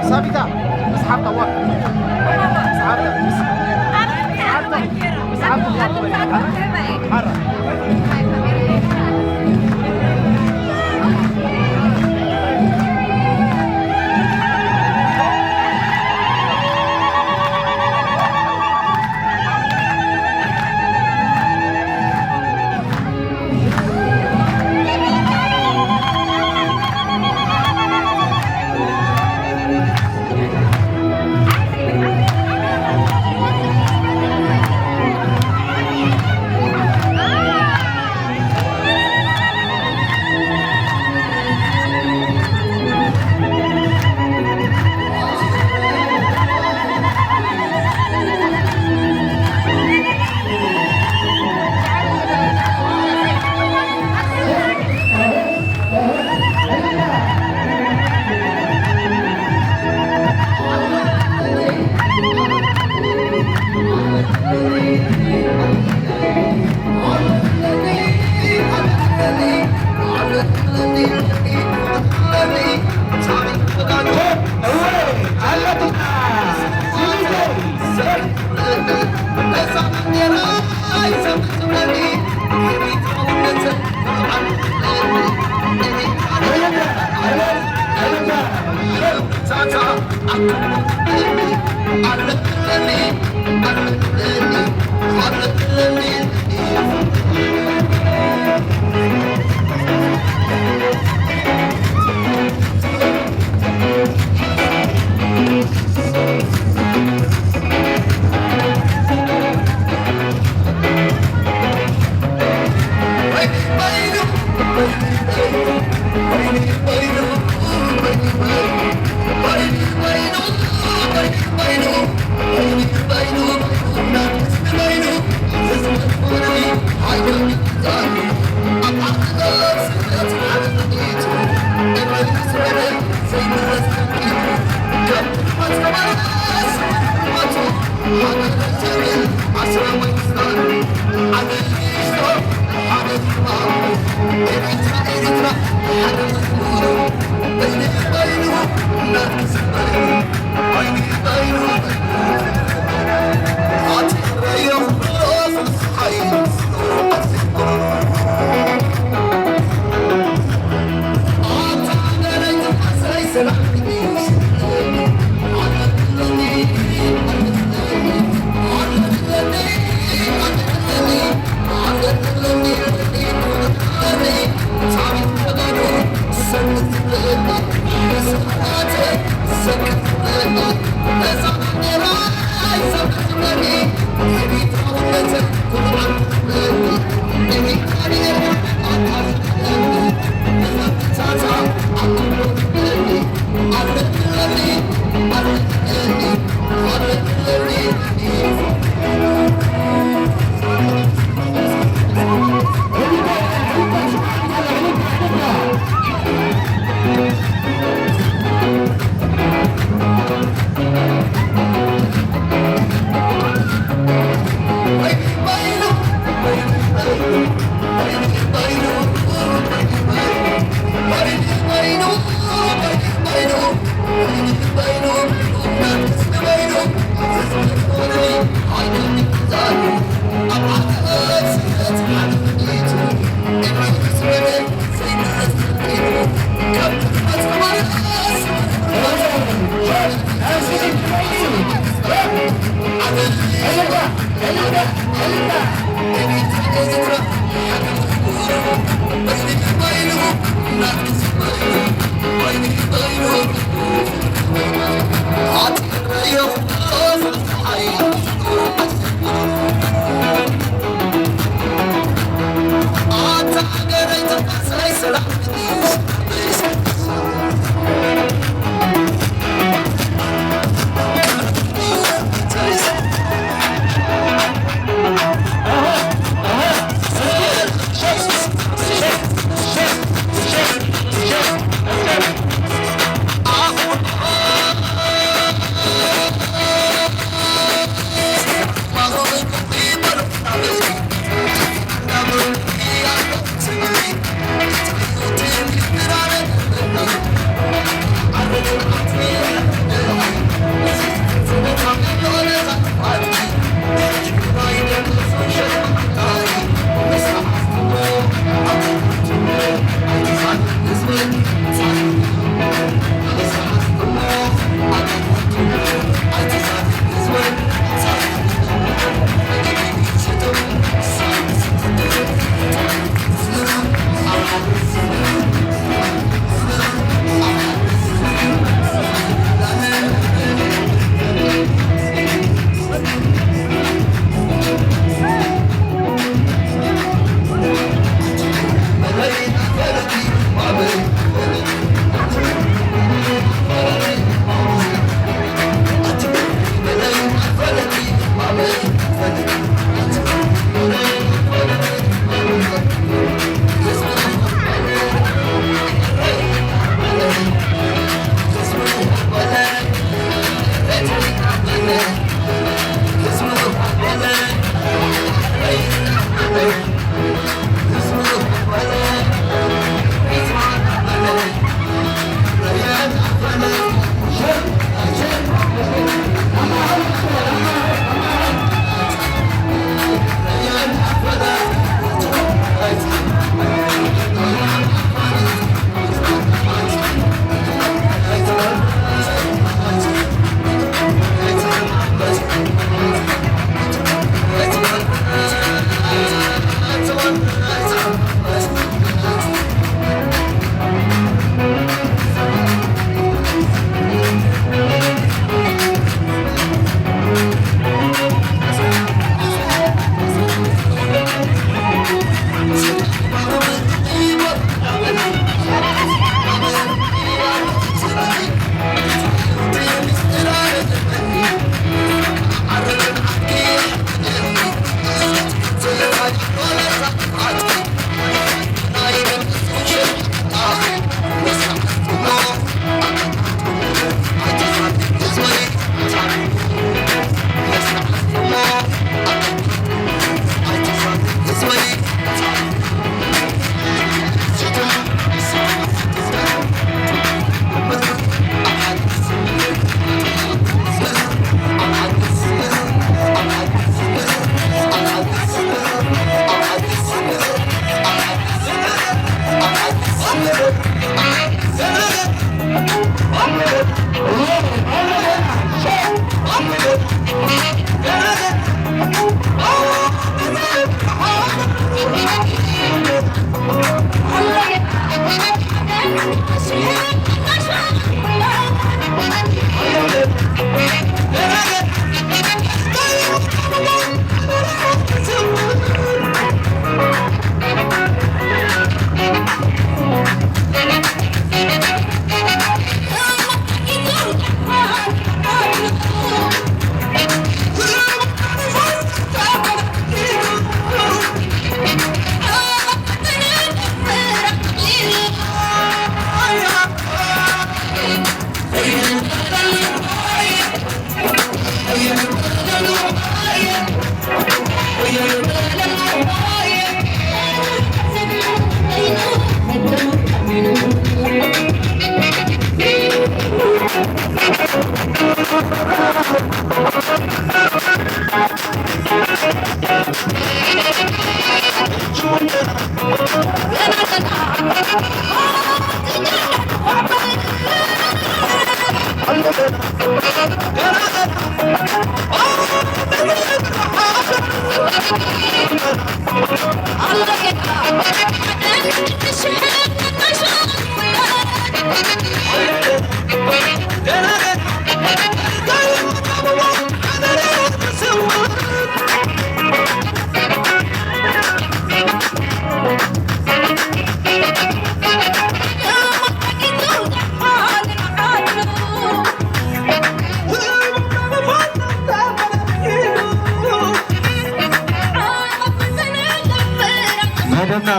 ሳቢታ፣ ምስ ሓብታ ዋክ። ምስ ሓብታ፣ ምስ፣ ምስ ሓብታ፣ ምስ ሓብታ ዋክ። ሓራ።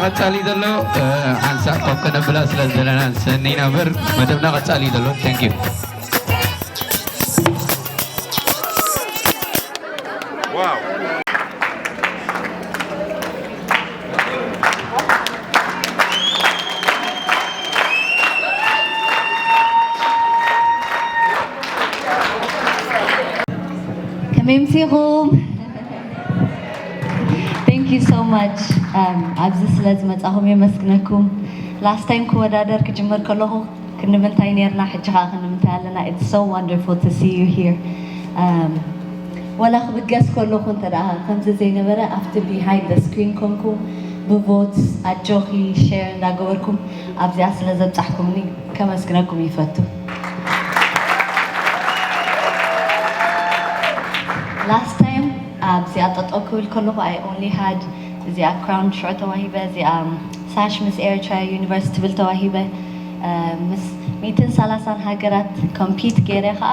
ቀጻሊ ዘሎ ሓንሳእ ኮፍ ከነብላ ስለ ዘለና ንሰኒ ነበር መደብና ቀጻሊ ዘሎ። Thank you። ከመይ ምሲኹም? Thank you so much. ኣብዚ ስለ ዝመጻኹም የመስግነኩም። Last time ክወዳደር ክጅምር ከለኹ ክንምንታይ ነርና፣ ሕጂ ኸዓ ክንምንታይ ኣለና። It's so wonderful to see you here. ወላ ክብገስ ከለኹ እንተ ደኣ ከምዚ ዘይነበረ ኣብቲ behind the screen ኮንኩም ብvotes ኣጆኺ share እንዳገበርኩም ኣብዚኣ ስለ ዘብጻሕኩምኒ ከመስግነኩም ይፈቱ። Last time ኣብዚኣ ጠጠው ክብል ከለኹ I only had እዚኣ crown ሽዑ ተዋሂበ፣ እዚኣ ሳሽ ምስ ኤርትራ ዩኒቨርስ ትብል ተዋሂበ። ምስ ሚእትን ሰላሳን ሃገራት compete ገይረ ከዓ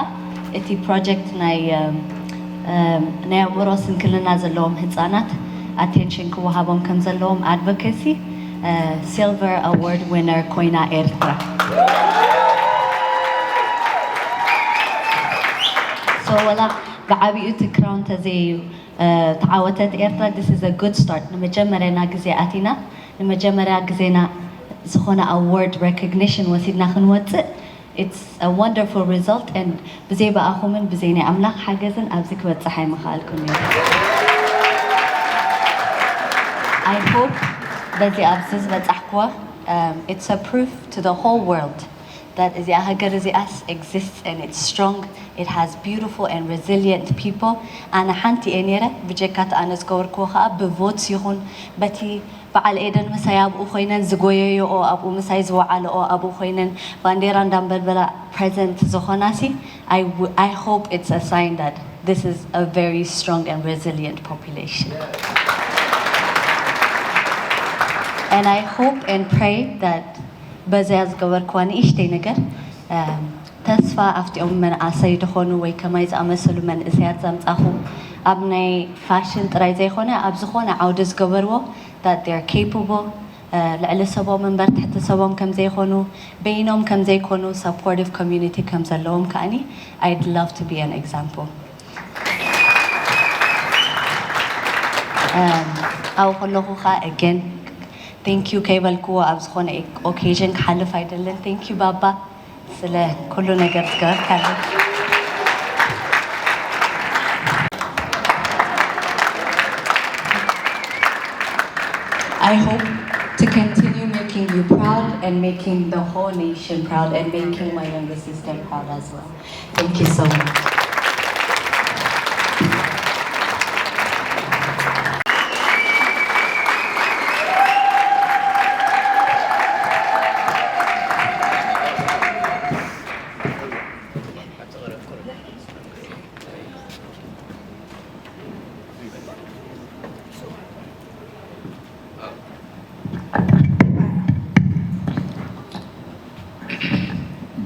እቲ project ናይ ናይ ኣእምሮ ስንክልና ዘለዎም ህፃናት attention ክወሃቦም ከም ዘለዎም advocacy silver award winner ኮይና ኤርትራ። So ወላ ብዓቢኡ እቲ crown ተዘይ ተዓወተት ኤርትራ። This is a good start። ንመጀመርያና ግዜ ኣቲና ንመጀመርያ ግዜና ዝኾነ award recognition ወሲድና ክንወፅእ it's a wonderful result and ብዘይ ብኣኹምን ብዘይ ናይ ኣምላኽ ሓገዝን ኣብዚ ክበፅሕ ኣይምኽኣልኩን ነይሩ። I hope በዚ ኣብዚ ዝበፃሕኩዎ it's a proof to the whole world that እዚኣ ሃገር እዚኣስ exists and it's strong, it has beautiful and resilient people። ኣነ ሓንቲ እየ ነይረ፣ ብጀካቲ ኣነ ዝገበርክዎ ከዓ ብvotes ይኹን በቲ በዓል ኤደን ምሳይ ኣብኡ ኮይነን ዝጎየዮኦ ኣብኡ ምሳይ ዝወዓለኦ ኣብኡ ኮይነን ባንዴራ እንዳንበልበላ present ዝኾናሲ I hope it's a sign that this is a very strong and resilient population. And I hope and pray that በዚኣ ዝገበርክዋ ንእሽተይ ነገር ተስፋ ኣብቲኦም መናእሰይ ዝኾኑ ወይ ከማይ ዝኣመሰሉ መንእሰያት ዘምጻኹ ኣብ ናይ ፋሽን ጥራይ ዘይኮነ ኣብ ዝኾነ ዓውዲ ዝገበርዎ that they're capable ልዕሊ ሰቦም እምበር ትሕቲ ሰቦም ከም ዘይኮኑ በይኖም ከም ዘይኮኑ supportive community ከም ዘለዎም ከኣኒ I'd love to be an example። ኣብኡ ከለኹ ከዓ again thank you ከይበልክዎ ኣብ ዝኾነ occasion ክሓልፍ ኣይደልን። Thank you ባባ ስለ ኩሉ ነገር ዝገበርካለይ። I hope to continue making you proud and making the whole nation proud and making my younger sister proud as well. Thank you so much.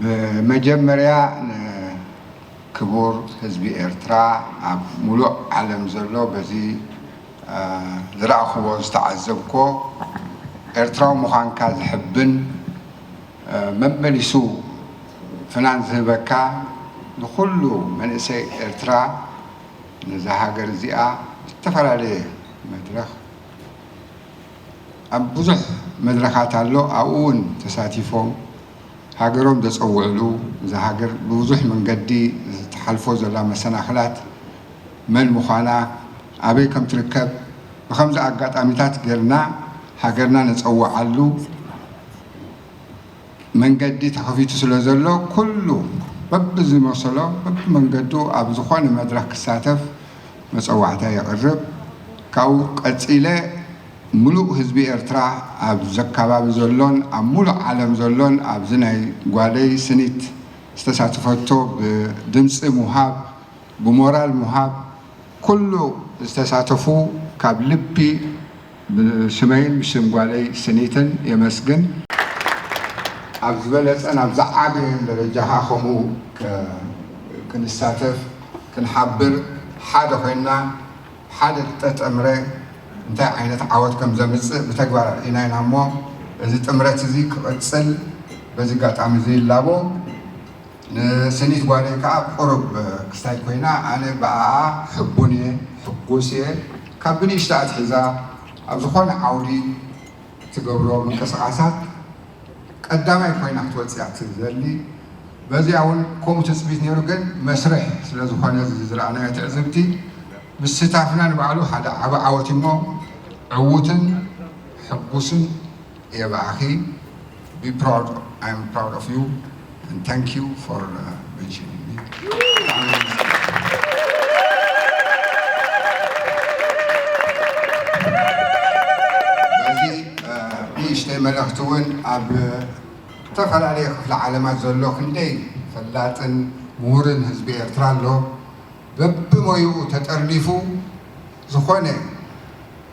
ብመጀመርያ ንክቡር ህዝቢ ኤርትራ ኣብ ሙሉእ ዓለም ዘሎ በዚ ዝረኣኽዎ ዝተዓዘብኮ ኤርትራዊ ምዃንካ ዝሕብን መመሊሱ ፍናን ዝህበካ ንኹሉ መንእሰይ ኤርትራ ነዛ ሃገር እዚኣ ዝተፈላለየ መድረኽ ኣብ ብዙሕ መድረኻት ኣሎ ኣብኡ እውን ተሳቲፎም ሃገሮም ዘፀውዕሉ እዛ ሃገር ብብዙሕ መንገዲ ዝተሓልፎ ዘላ መሰናኽላት መን ምዃና ኣበይ ከም ትርከብ ብኸምዚ ኣጋጣሚታት ጌርና ሃገርና ነፀውዓሉ መንገዲ ተኸፊቱ ስለ ዘሎ ኩሉ በብዝመሰሎ በብመንገዱ ኣብ ዝኾነ መድረኽ ክሳተፍ መፀዋዕታ የቕርብ። ካብኡ ቀፂለ ምሉእ ህዝቢ ኤርትራ ኣብ ዘካባቢ ዘሎን ኣብ ሙሉእ ዓለም ዘሎን ኣብዚ ናይ ጓለይ ስኒት ዝተሳተፈቶ ብድምፂ ምውሃብ ብሞራል ምውሃብ ኩሉ ዝተሳተፉ ካብ ልቢ ብስመይን ብስም ጓለይ ስኒትን የመስግን። ኣብ ዝበለጸን ኣብ ዝዓበየን ደረጃ ከኣ ከምኡ ክንሳተፍ ክንሓብር ሓደ ኮይንና ሓደ ተጠምረ እንታይ ዓይነት ዓወት ከም ዘምጽእ ብተግባር ኣርኢና ኢና እሞ፣ እዚ ጥምረት እዚ ክቕጽል በዚ ኣጋጣሚ እዚ ይላቦ። ንስኒት ጓለይ ከኣ ቁሩብ ክስታይ ኮይና፣ ኣነ ብኣኣ ሕቡን እየ፣ ሕጉስ እየ። ካብ ብንእሽቶ ኣትሒዛ ኣብ ዝኾነ ዓውዲ ትገብሮ ምንቅስቓሳት ቀዳማይ ኮይና ክትወጽእ እያ ትደሊ። በዚኣ እውን ከምኡ ትጽቢት ነይሩ፣ ግን መስርሕ ስለ ዝኾነ እዚ ዝረኣናዮ ትዕዝብቲ ምስታፍና ንባዕሉ ሓደ ዓቢ ዓወት እሞ፣ ዕዉትን ሕጉስን እየ ብኣኺ። Be proud, I am proud of you and thank you for, uh, mentioning me። በዚ፣ እ፣ ንእሽተይ መልእኽቲ እውን ኣብ ዝተፈላለየ ክፍለ ዓለማት ዘሎ ክንደይ ፈላጥን ምሁርን ህዝቢ ኤርትራ ኣሎ። በብሞይኡ ተጠርኒፉ ዝኾነ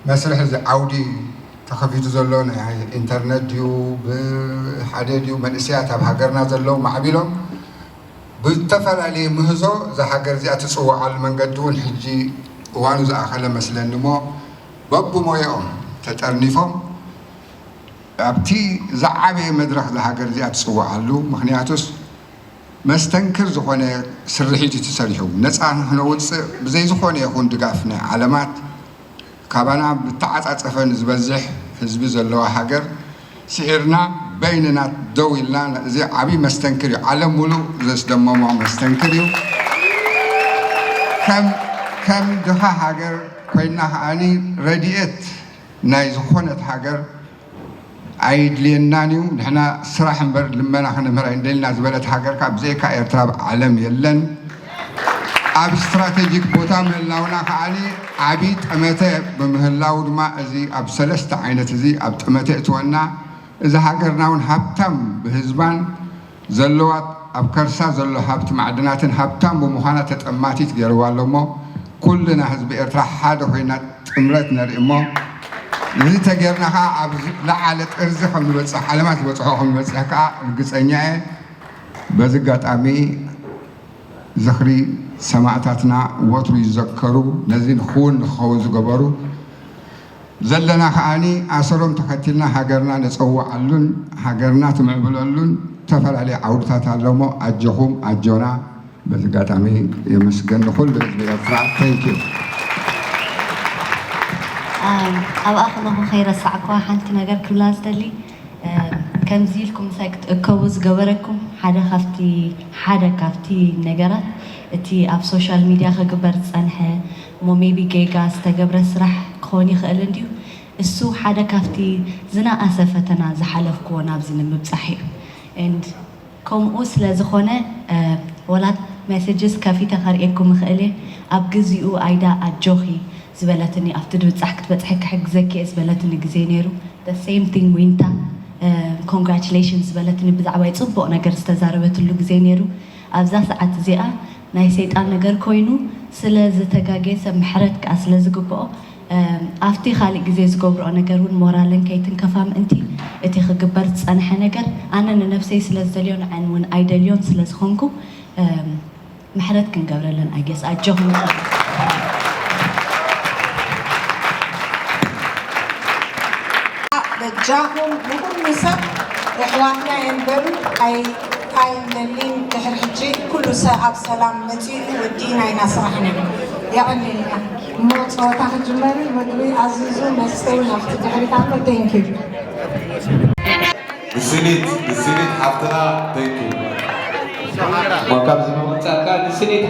መስርሕ እዚ ዓውዲ ተኸፊቱ ዘሎ ናይ ኢንተርነት ድዩ፣ ብሓደ ድዩ፣ መንእሰያት ኣብ ሃገርና ዘለዉ ማዕቢሎም ብዝተፈላለየ ምህዞ እዛ ሃገር እዚኣ ትጽውዓሉ መንገዲ እውን ሕጂ እዋኑ ዝኣኸለ መስለኒ እሞ፣ በብሞያኦም ተጠርኒፎም ኣብቲ ዝዓበየ መድረኽ እዛ ሃገር እዚኣ ትጽውዓሉ፣ ምኽንያቱስ መስተንክር ዝኾነ ስርሒት እዩ ተሰሪሑ። ነጻ ንኽነውጽእ ብዘይ ዝኾነ ይኹን ድጋፍ ናይ ዓለማት፣ ካባና ብተዓጻጸፈ ንዝበዝሕ ህዝቢ ዘለዋ ሃገር ስዒርና በይንና ደው ኢልና፣ እዚ ዓቢ መስተንክር እዩ። ዓለም ሙሉእ ዘስደመሞ መስተንክር እዩ። ከም፣ ከም ድኻ ሃገር ኮይና ከኣኒ ረድኤት ናይ ዝኾነት ሃገር ኣይድልየናን እዩ። ንሕና ስራሕ እምበር ልመና ክነምህር ኣይንደልና ዝበለት ሃገር ከኣ ብዘይካ ኤርትራ ኣብ ዓለም የለን። ኣብ ስትራቴጂክ ቦታ ምህላውና ከኣኒ ዓቢ ጠመተ ብምህላው ድማ እዚ ኣብ ሰለስተ ዓይነት እዚ ኣብ ጠመተ እትወና። እዛ ሃገርና እውን ሃብታም ብህዝባን ዘለዋ ኣብ ከርሳ ዘሎ ሃብቲ ማዕድናትን ሃብታም ብምዃና ተጠማቲት ገይርዋ ኣሎ እሞ ኩልና ህዝቢ ኤርትራ ሓደ ኮይና ጥምረት ነርኢ እሞ እዚ ተጌርና ከዓ ኣብ ዝለዓለ ጥርዚ ከም ንበፅሕ ዓለማት ዝበፅሖ ከም ንበፅሕ ከዓ ርግፀኛ እየ። በዚ ኣጋጣሚ ዝኽሪ ሰማእታትና ወትሩ ይዘከሩ። ነዚ ንክውን ንክኸውን ዝገበሩ ዘለና ከዓኒ ኣሰሮም ተኸቲልና ሃገርና ነፀውዓሉን ሃገርና ትምዕብለሉን ዝተፈላለዩ ዓውድታት ኣለሞ ኣጆኹም ኣጆና። በዚ ኣጋጣሚ የመስገን ንኹሉ ህዝቢ ኤርትራ። Thank you። ኣብኣ ከለኹ ከይረሳዕኳ ሓንቲ ነገር ክብላ ዝደሊ ከምዚ ኢልኩም ምሳይ ክትእከቡ ዝገበረኩም ሓደ ካብቲ ሓደ ካብቲ ነገራት እቲ ኣብ social media ክግበር ዝጸንሐ እሞ maybe ጌጋ ዝተገብረ ስራሕ ክኾን ይኽእል እንድዩ። እሱ ሓደ ካብቲ ዝነኣሰ ፈተና ዝሓለፍክዎ ናብዚ ንምብጻሕ እዩ። And ከምኡ ስለ ዝኾነ ወላ messages ከፊተ ከርእየኩም እኽእል እየ። ኣብ ግዚኡ ኣይዳ ኣጆኺ ዝበለትኒ ኣብቲ ድብጻሕ ክትበጽሒ ክሕግዘኪ እየ ዝበለትኒ ግዜ ነይሩ። The same thing ዊንታ congratulations ዝበለትኒ ብዛዕባይ ጽቡቕ ነገር ዝተዛረበትሉ ግዜ ነይሩ። ኣብዛ ሰዓት እዚኣ ናይ ሰይጣን ነገር ኮይኑ ስለ ዝተጋገየ ሰብ ምሕረት ከኣ ስለ ዝግብኦ ኣብቲ ካልእ ግዜ ዝገብርኦ ነገር እውን ሞራለን ከይትንከፋ ምእንቲ እቲ ክግበር ዝጸንሐ ነገር ኣነ ንነብሰይ ስለ ዝደልዮ ንዐን እውን ኣይደልዮን ስለ ዝኾንኩ ምሕረት ክንገብረለን ኣጌስ ኣጆኹም። በጃኹም ንኹሉ ሰብ ኣሕዋትና እዮም በሉ። ኣይ ኣይንደሊን ድሕሪ ሕጂ ኩሉ ሰብ ኣብ ሰላም መጺኡ ወዲእና ኢና ስራሕና። የቐንየልና። እሞ ጸወታ ክጅመር እዩ። መግቢ ኣዚዙ መስተ እውን ኣብቲ ድሕሪት ኣሎ። Thank you። ንስኒት ንስኒት ሓፍትና thank you። ሞካብ ዝመወጻካ ንስኒት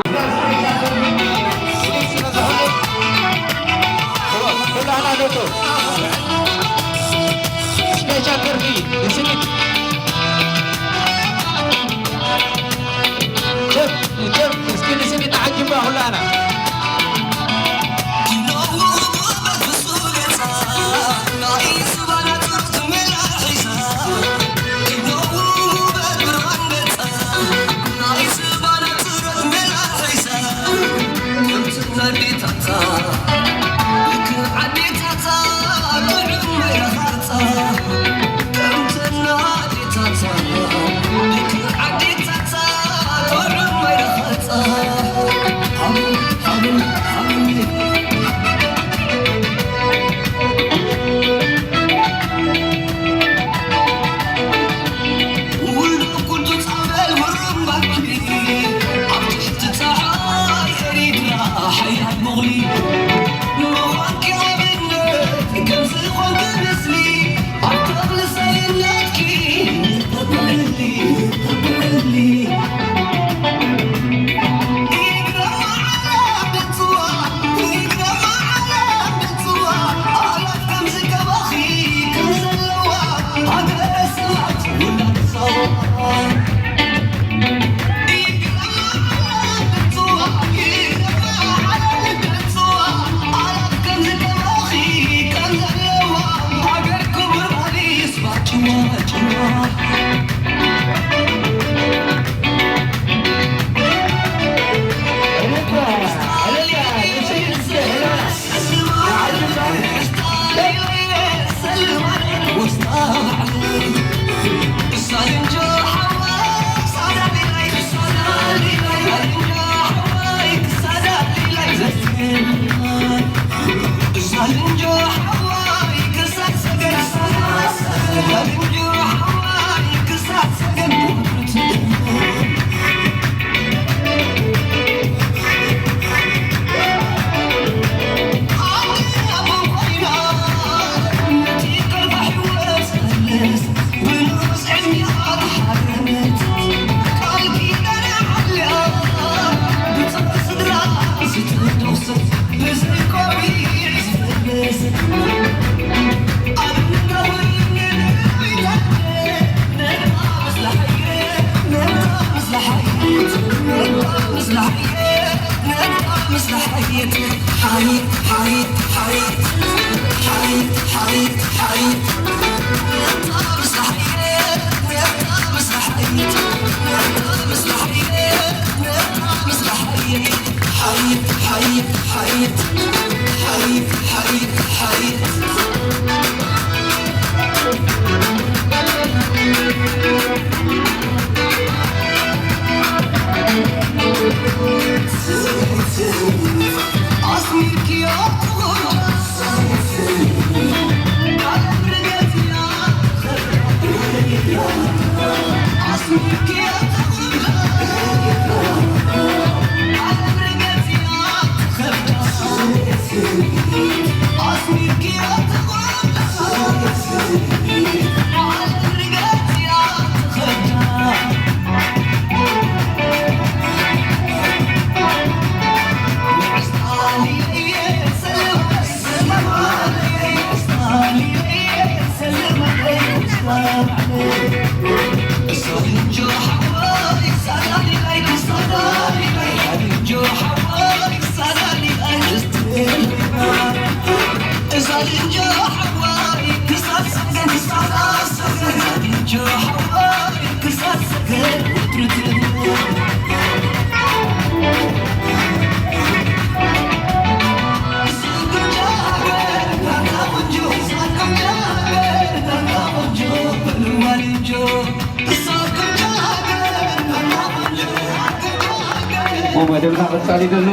መደብና ቀጻሊ ዘሎ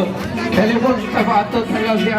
ቴሌፎን ዝጠፍኣቶ ተጋዚኣ